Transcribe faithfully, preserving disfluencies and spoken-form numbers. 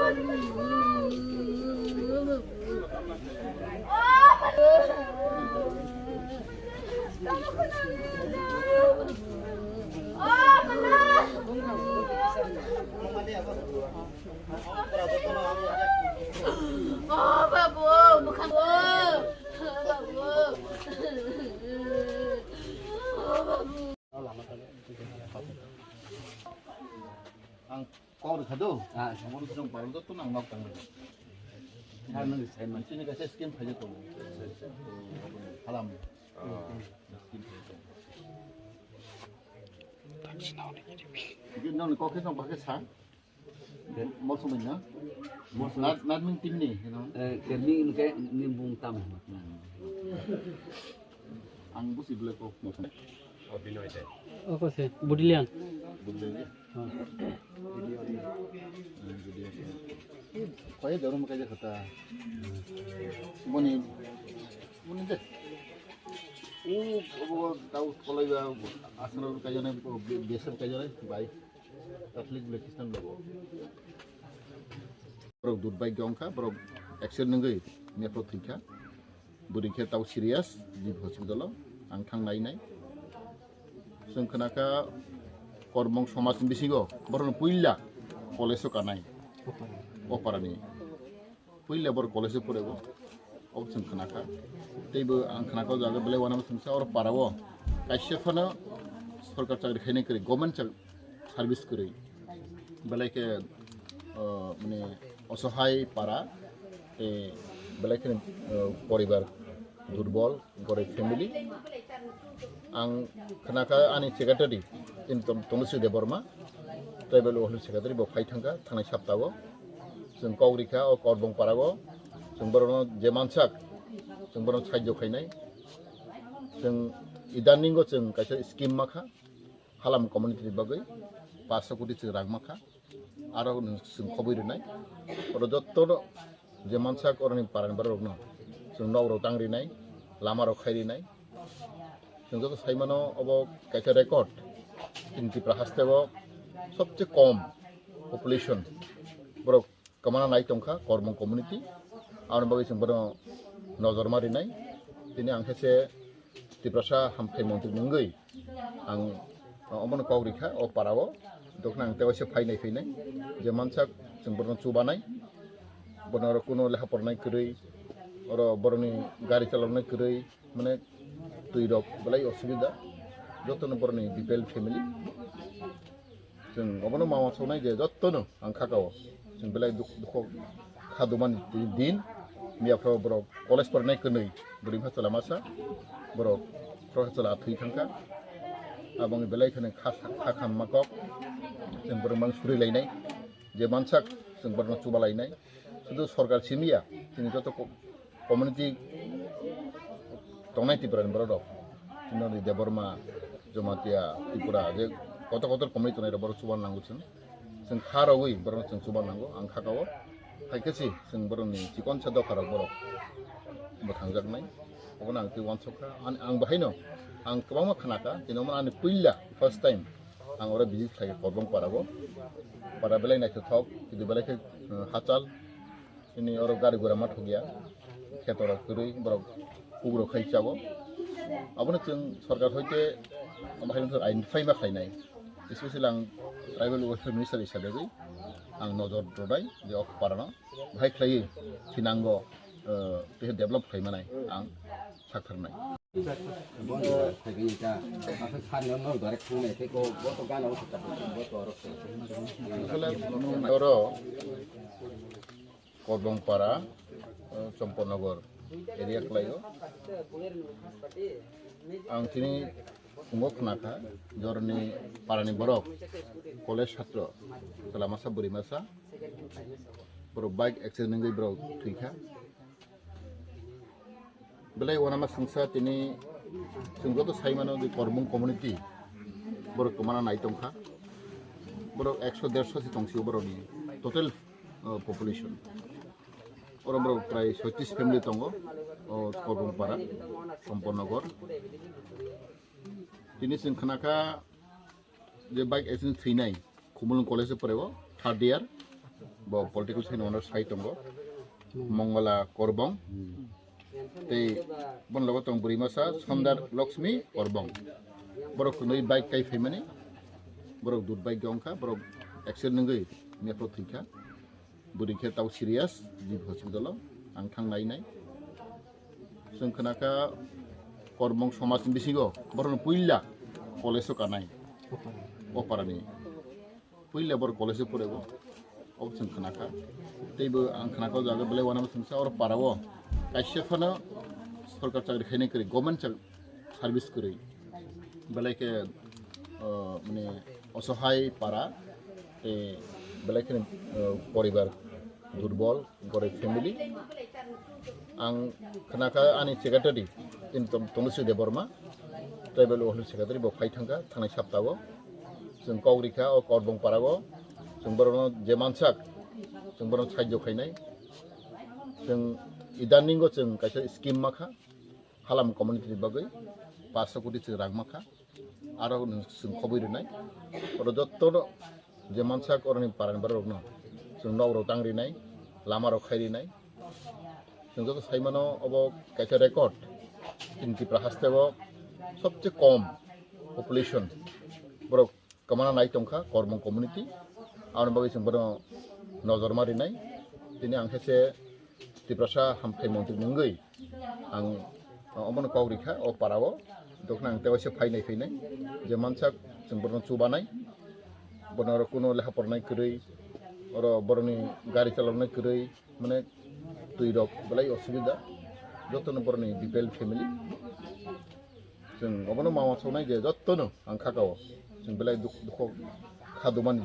O babu, bwkhang o. Babu. O babu. Ang kok rwkha do. Ah. Omo rwkha, ang parwng joto nang nok tang rwkha. Sir, nang sai man. Sini kaisa scheme phaijak tongo. Halam. Ah. Scheme phaijak tongo. Nokni kok khe chwng bakhe sa. Mol somai na? Mol somai. Nat, nat nung timni, you know? Eh, kemni nung ke ni bung tam. Ang busi bwlai kok mol somai. Oh, Binoy de. Oko se, Budiliang. Budiliang. Oh. Koi dorom kaja khata. Boni, boni de. U, obo tau kolai ba, asra kaja na, be-, besar kaja na, bai. Catholic bole Christian logo. Borok durbhagyo wngkha, borok accident wngwi mepro thwikha. Bwrwi khe tau serious, G B hospital o ang thang nai nai. Chwng khna kha Korbong somaj ni bisingo borokno puila college o kanai. O para ni. Puila borok college o porego. Obo chwng khna kha. Teibo ang khna kha o jaga belai uanama chwngsa oro para o kaisa phano sorkar chakri khainai kwrwi, government chak-, service kwrwi. Belai khe, o, mane osohai para, tei belai khe, o, poribar durbol, gorib family. Ang khna kha ani secretary, chini Ton-, Tonusri Debbarma, tribal welfare secretary, bo phai thang kha thangnai sapta o. Chwng kok rikha o Korbong para o, chwng borokno je mansak, chwng borokno sahajyo khainai. Chwng idaningo chwng kaisa scheme ma kha, Halam community ni bagwi paanch koti chwng rang ma kha. Aro nwng chwng khobwi rwnai. Oro jotto no je mansak oroni parani borok rokno chwng nok rok tang rinai, lama rok khai rinai. Chwng joto sai mano obo kaisa record. Chini Tripura haste o sobse kom population borok kwmana nai tongkha Korbong community. Aboni bagwi chwng bono nojor ma rinai. Tini ang khe se Tiprasa hamkhai montri ni wngwi ang omono kok rikha o para o. Dokna ang tewaisa phainai phainai je mansak chwng bono chubanai. Bono oro kuno lekha pornai kwrwi, oro boroni gari chaloknai kwrwi, mane twi rok belai osubida. Jotono boroni B P L family. Chwng obono ma uansuknai je jottono ang kha kao. Chwng belai duk-, dukho kha dumani twi din. Miya phro borok college pornai kwnwi, bwrwi pha chwla masa. Borok khro khe chwla thwi thangkha. Aboni belai khani kha, kha khamma kok. Chwng borok mang suri lainai. Je mansak chwng borokno chuba lainai. Sudu sorkar simi ya, chini joto ko-, community tongnai Tripura ni borok rok. Chini Debbarma, Jamatia, Tripura, je kotor kotor community tongnai rok borok chuban nango chwng. Chwng kha rogwi borok chwng chuban nango, ang kha kao. Hai khe si chwng borok ni chikon sa dopha rok borok bwthang jaknai. Obono ang twi uansuk kha. Ang, ang bahaino ang kwbangma khna kha, chini omo ani puila first time ang oro visit khlai kha Korbong para o. Para belai naithothok, kidu belai khe, uh, hachal. Ini oro gari gura ma thokya, kheto rok kwrwi, borok kugrok khai chago. Abono chwng sorkar hoite bahai wngkha identify ma khlainai. Especially ang tribal welfare minister hisabe bai ang nojor rwnai je o parano bahai khlaiwi thinango, eh, tei develop khlai manai ang saktharnai. Bo no phai gani ta. Asa sar no no direct thung nai tei ko bo to gana o ta bo to oro. Asole oro Korbongpara, eh, Chompornagar area kwlaio. Ang chini phungo khna kha, jorni parani borok, college satro, chwla masa bwrwi masa, borok bike accident wngwi borok thwi kha. Belai uanama swngsa tini chwng joto sai mano je Korbong community borok kwmana nai tongkha. Borok ekso derso se tongsio borokni total, uh, population. Oro borok prai soitrish family tongo, o Korbong para, Chompornagar. Tini chwng khna kha je bike accident thwinai, Khumulwng College o porego, third year. Bo political side no sai tongo. Mongala Korbong. Tei bon logo tong bwrwi masa Sondar Lakshmi Korbong. Borok kunui bike kai phaimani. Borok dud bike gongkha, borok accident wngwi mepro thwikha. Bwrwi khe tau serious, G B hospital o ang thang nai nai. Chwng khna kha Korbong somaj ni bisingo borokno puila college o kanai. O parani. Puila bor college o porego. Obo chwng khna kha. Teibo ang khna kha o jaga belai uanama chwngsa oro para o kaisa phano sorkar chakri khainai kwrwi, government chak-, service kwrwi. Belai khe, o, mane osohai para, tei belai khe, o, poribar durbol, gorib family. Ang khna kha ani secretary, tini Tom-, Tonusi Debbarma, tribal welfare secretary, bo phai thangkha, thangnai saptao. Chwng kok rikha o Korbong parao. Chwng borokno je mansak, chwng borokno sahajyo khainai. Chwng idaningo chwng kaisa scheme makha, Halam community ni bagwi paanch koti chwng rang makha. Aro chwng khobwi rwnai. Oro jotto je mansak oroni parani borok rokno chwng nok rok tang rinai, lama rok khai rinai. Chwng joto sai mano obo kaisa record. Chini Tripura haste o sobse kom population borok kwmana nai tongkha Korbong community. Aboni bagwi chwng bono nojor ma rinai. Tini ang khe se Tiprasa hamkrai montri ni wngwi ang obono kok rikha o para o. Dokna ang tewaisa phainai phainai je mansak chwng bono chubanai. Bono oro kuno lekha pornai kwrwi, oro boroni gari chaloknai kwrwi, mane twi rok belai osubida. Jotono boroni B P L family. Chwng obono mama sonai je jotono ang khakao. Chwng belai duk-, dukho kha dumani.